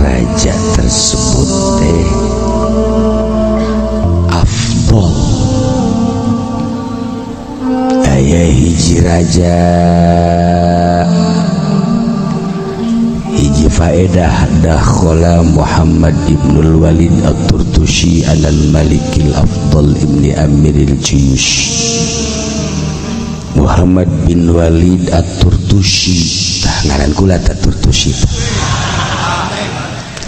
raja tersebut teh afdol. Aya hiji raja, hiji faedah. Dakhala Muhammad ibnul Walid at-Turtushi alal Malikil Afdal ibni Amiril Juyush. Muhammad bin Walid at-Turtushi, tah ngaran kula tah Turtushi.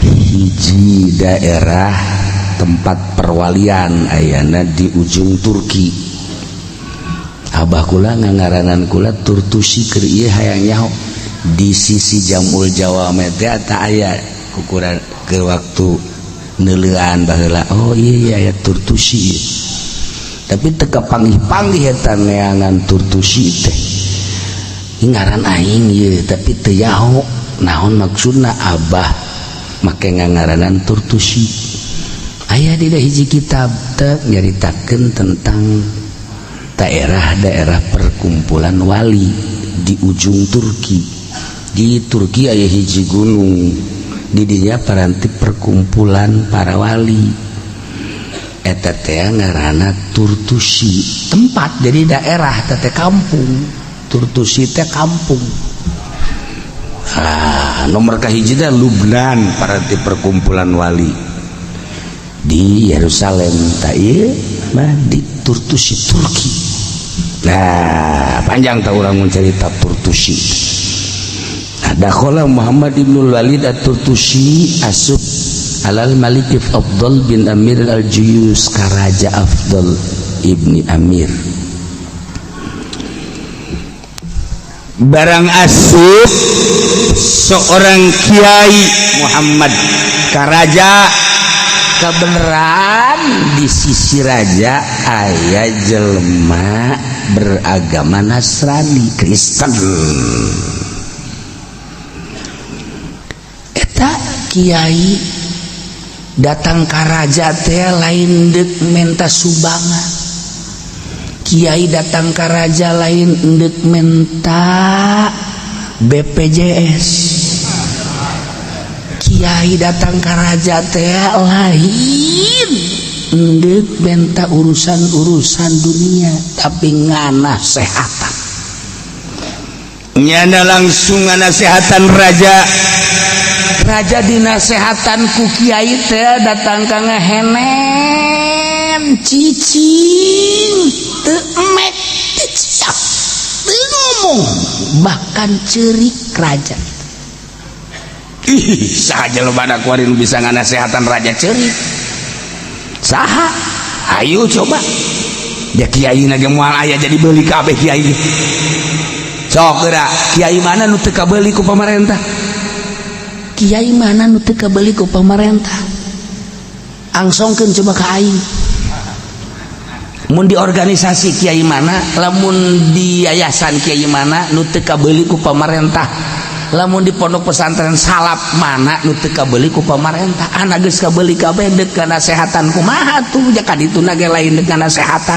Hiji daerah tempat perwalian ayana di ujung Turki. Abah kula ngangaranan kula Turtushi keur ieu hayang nyaho di sisi Jamul Jawame teh tah aya ukuran ke waktu neuleuan baheula. Oh iya iya, aya Turtushi ieu. Tapi teu kapanggih-panggih eta neangan Turtushi teh. Ngaran aing ieu, tapi teu nyaho naon maksudna abah make ngangaranan Turtushi. Aya di hiji kitab teh nyaritakeun tentang daerah-daerah perkumpulan wali di ujung Turki. Di Turki aya hiji gunung, di dinya paranti perkumpulan para wali. Eta teh ngaranna Turtushi, tempat jadi daerah teh kampung. Turtushi teh kampung. Ah, nomor kahiji teh Lubnan, paranti perkumpulan wali di Yerusalem. Tak ieu mah di Turtushi, Turki. Nah, panjang tah urang mun cerita Turtushi. Nah, dakhala Muhammad ibnul Walid at-Turtushi asup alal Malik Afdal bin Amir al-Juyus, karaja Afdal ibni Amir. Barang asup seorang kiai Muhammad karaja, kebenaran di sisi raja aya jelema beragama Nasrani Kristen. Eta kiai datang ka raja teh lain deuk menta sumbangan. Kiai datang ka raja lain deuk menta BPJS. Kiai datang ka raja teh lain deuk menta urusan-urusan dunia, tapi nganasehatan. Nyana langsung nganasehatan raja. Raja dinasehatan ku kiai teh datang ka ngehenen cicing, teu emek, teu ciap, teu ngomong, bahkan ceurik raja. Ih, saha jelema kuari nu bisa nganasehatan raja ceurik? Saha? Ayo coba. Ya kiai na ge moal aya, jadi beuli kabeh kiai. Sok geura, kiai mana nu teu kabeuli ku pamarentah? Kiai mana nu teu kabeuli ku pamarentah? Angsongkeun coba ka aing. Mun di organisasi kiai mana, lamun di yayasan kiai mana nu teu kabeuli ku pamarentah? Lamun di pondok pesantren salaf mana nu teu kabeuli ku pamarentah? Anak geus kabeuli kabeh, deuk nasehatan kumaha tuh? Ja ka dituna ge lain deuk nasehatan.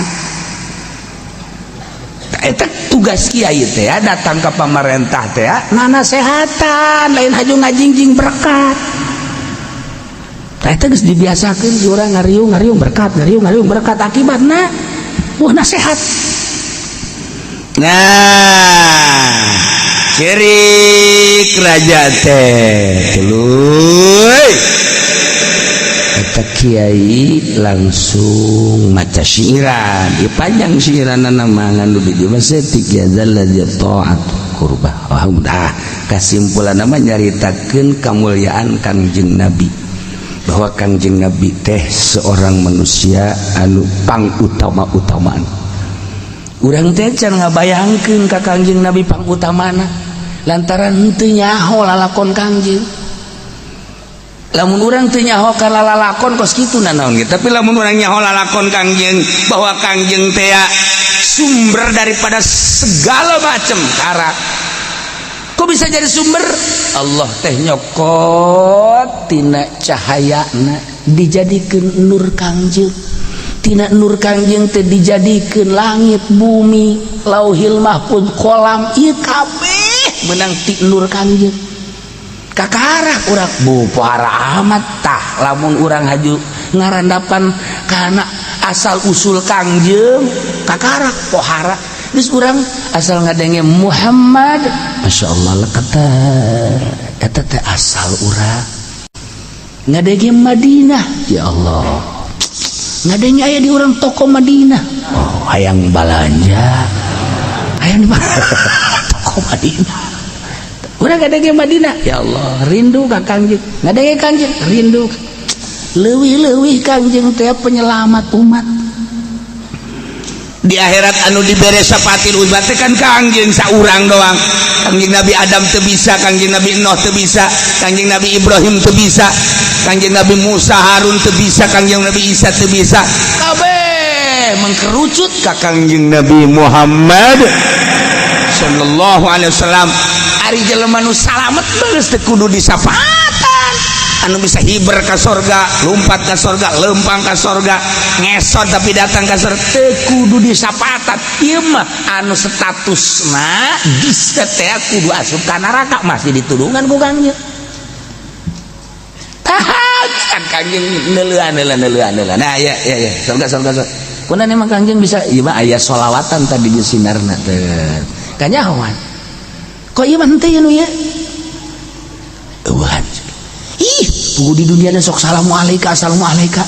Eta tugas kiai teh datang ke pamarentah teh nasehatan, lain haju ngajingjing berkat. Eta geus dibiasakeun urang ngariung ngariung berkat, ngariung ngariung berkat, akibatna wah nasehat. Nah, cerik raja teh tuluy eta kiai langsung maca syiiran. Di panjang syiiran nama ngan di dieu mah setik ya zalladzi ta'at qurbah. Wah, udah kasimpulan nama nyaritakeun kamuliaan Kangjeng Nabi, bahwa Kangjeng Nabi teh seorang manusia anu pang utama-utamaan. Urang teh can ngabayangkeun ka Kangjeng Nabi pang utamana lantaran henteu nyaho lalakon Kangjeng. Lamun urang teu nyaho ka lalakon kos kitu nanaon ge, tapi lamun urang nyaho lalakon Kangjeng, bahwa Kangjeng teh sumber daripada segala macam cara. Kok bisa jadi sumber? Allah teh nyokot tina cahayana dijadikeun nur Kangjeng. Tina nur Kangjeng teh dijadikeun langit, bumi, Lauhil Mahfuz, kolam, ieu kabeh menang ti nur Kangjeng. Kakarak urang bu pohara amat tah lamun urang haju ngarandapan karena asal usul Kangjeng kakarak pohara geus urang asal ngadenge Muhammad, Masya Allah lah, kata eta teh asal urang ngadenge Madinah, ya Allah, ngadenge aya di urang toko Madinah, oh hayang balanja, hayang di toko Madinah. Urang ngadenge Madinah, ya Allah, rindu ka Kangjeng. Ngadenge Kangjeng, rindu. Leuwih-leuwih Kangjeng teh penyelamat umat. Di akhirat anu dibere syafatil umat teh kan Kangjeng saurang doang. Kangjeng Nabi Adam teu bisa, Kangjeng Nabi Nuh teu bisa, Kangjeng Nabi Ibrahim teu bisa, Kangjeng Nabi Musa Harun teu bisa, Kangjeng Nabi Isa teu bisa. Kabeh mengkerucut ka Kangjeng Nabi Muhammad sallallahu alaihi wasallam. Ari jelema nu salamet geus teu kudu disapatan, anu bisa hiber ka sorga, lompat ka sorga, lempang ka sorga, ngesot tapi datang ka sorga, teu kudu disapatan. Ieu mah anu statusna bisa teh kudu asup ka neraka masih ditulungan ku Kangjeng. Tah kan Kangjeng neuleuan neuleuan neuleuan neuleuan. Nah, ya ya ya, sorga sorga sorga. Punten, emang Kangjeng bisa ieu mah aya solawatan tadi di sinarna teh. Kanyahoan. Kok ieu mah henteu nu ieu? Eueuhan. Ih, pugu di dunia sok salamu alaika, assalamu alaika.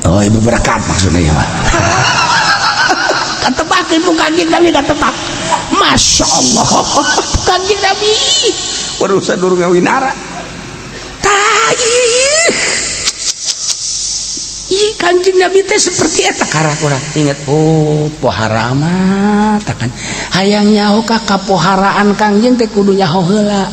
Oh, ibu berkat maksudnya ya mah. Katepakeun ku Kangjeng Nabi, katepak. Masya Allah, Kangjeng Nabi. Urusan durung ngawinara. Tah, ih. Ih, Kangjeng Nabi teh seperti eta karak urang. Ingat, oh, pohara mah kan hayang nyaho ka kapoharaan Kangjeng teh kudu nyaho heula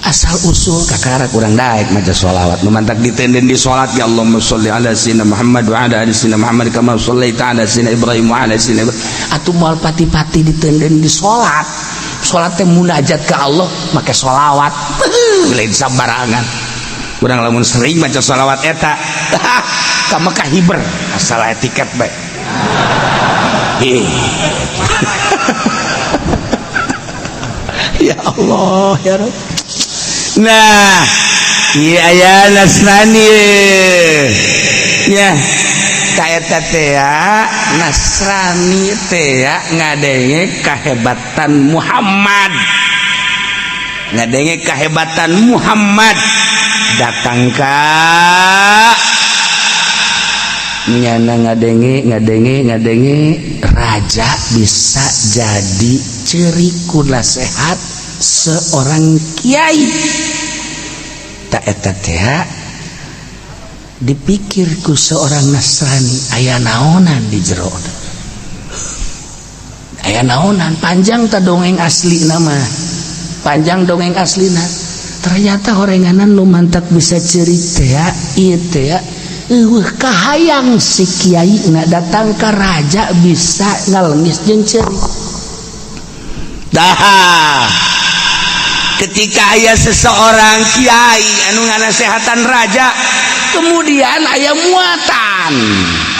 asal usul. Kakarak urang daek maca sholawat nu mantak ditenden di salat, ya Allahumma sholli ala sayyidina Muhammad wa ala ali sayyidina Muhammad kama shallaita ala sayyidina Ibrahim wa ala sayyidina Ibrahim. Atuh moal pati-pati ditenden di salat. Salat teh munajat ke Allah make sholawat, lain sambarangan. Urang lamun sering maca sholawat eta ka Mekah hiber asal aya tiket bae. Hi. Ya Allah, ya Rabb. Nah, ieu aya Nasrani ya kaeta teh ya, Nasrani teh ya ngadenge kahebatan Muhammad, ngadenge kahebatan Muhammad, datang ka nyana ngadenge ngadenge ngadenge raja bisa jadi ceurik ku nasehat seorang kiai. Tak eta teh dipikir ku seorang Nasrani, aya naonan di jero, aya naonan. Panjang ta dongeng asli nama, panjang dongeng aslina. Ternyata horenganan nu mantak bisa ceurik teh ieu teh eueuh kahayang si kiai na datang ke raja bisa ngalengis jeung ceurik. Dah, ketika aya seseorang kiai anu nganasehatan raja, kemudian aya muatan,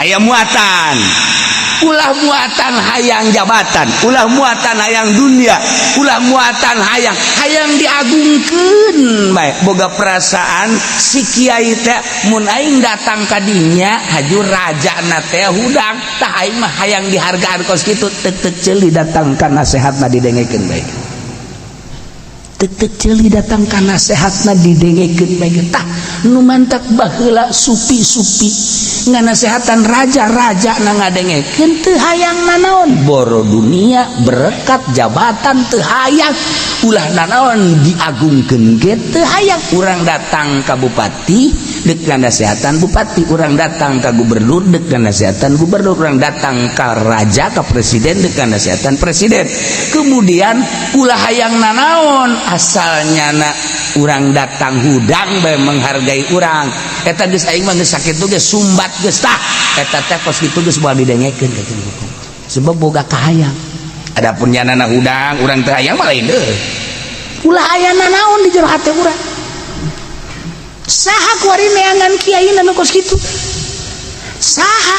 aya muatan, ulah muatan hayang jabatan, ulah muatan hayang dunia, ulah muatan hayang hayang diagungkeun bae. Boga perasaan si kiai teh, mun aing datang ka dinya haju raja na teh hudang, tah aing mah hayang dihargaan kos kitu. Tek tek ceuli datang ka nasehatna didengekeun bae, tek tek ceuli datang ka nasehatna didengekeun bae. Tah, nu mantak baheula supi-supi nganasehatan raja-raja na ngadengekeun, teu hayang nanaon, boro dunia, berkat, jabatan teu hayang, ulah nanaon, diagungkeun ge teu hayang. Urang datang ka bupati dek nganasehatan bupati, urang datang ka gubernur dek nganasehatan gubernur, urang datang ka raja, ka presiden dek nganasehatan presiden. Kemudian ulah hayang nanaon, asalnya na urang datang hudang bae menghargai urang, eta geus aing mah geus sakitu geus sumbat geus. Tah, eta teh kos kitu geus moal didengekeun ka hukum sebab boga kahayang. Adapun nyanana hudang urang teu hayang mah lain deui. Ulah aya nanaon di jero hate urang. Saha kuari neangan kiai nu kos kitu? Saha?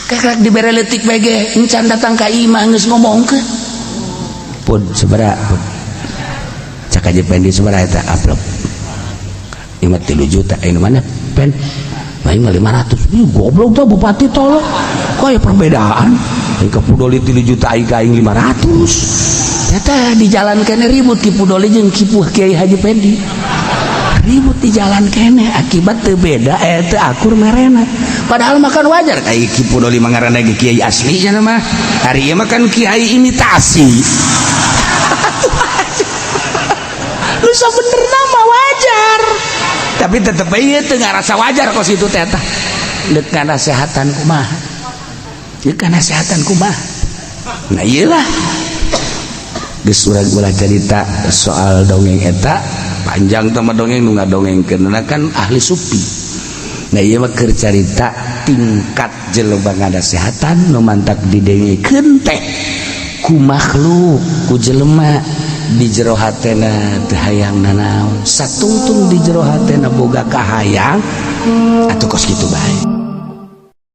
Kayak dibere leutik bae ge encan datang ka imah geus ngomongkeun. Pun sabaraha pun? Cak Haji Pendi, "Sabaraha eta amplop?" "Lima 3 juta." "Ini mana pen?" "Aing mah 500." "Ih, goblok tuh bupati, tolong kok ya perbedaan. Aing ka Pudoli 3 juta, aing ka aing 500." Eta di jalan kene ribut Ki Pudoli jeung Ki Kiai Haji Pendi, ribut di jalan kene akibat teu beda, teu akur merena. Padahal makan wajar, kayak Ki Pudoli mah ngaranna ge kiai asli cenah mah, hari ieu mah kan kiai imitasi. Lu sebenerna mah wajar, tapi tetep aja teu ngarasa wajar kos itu teh. Eta deuk nasehatan kumaha, deuk nasehatan kumaha? Nah, iyalah, geus urang ulah cerita soal dongeng eta, panjang teh mah dongeng nu ngadongengkeun kan ahli sufi. Nah, ieu mah keur carita tingkat jelema nganasehatan nu mantak didengekeun teh ku makhluk, ku jelema. Di jero hatena teu hayang nanaon, satungtung di jero hatena boga kahayang atuh kos kitu bae.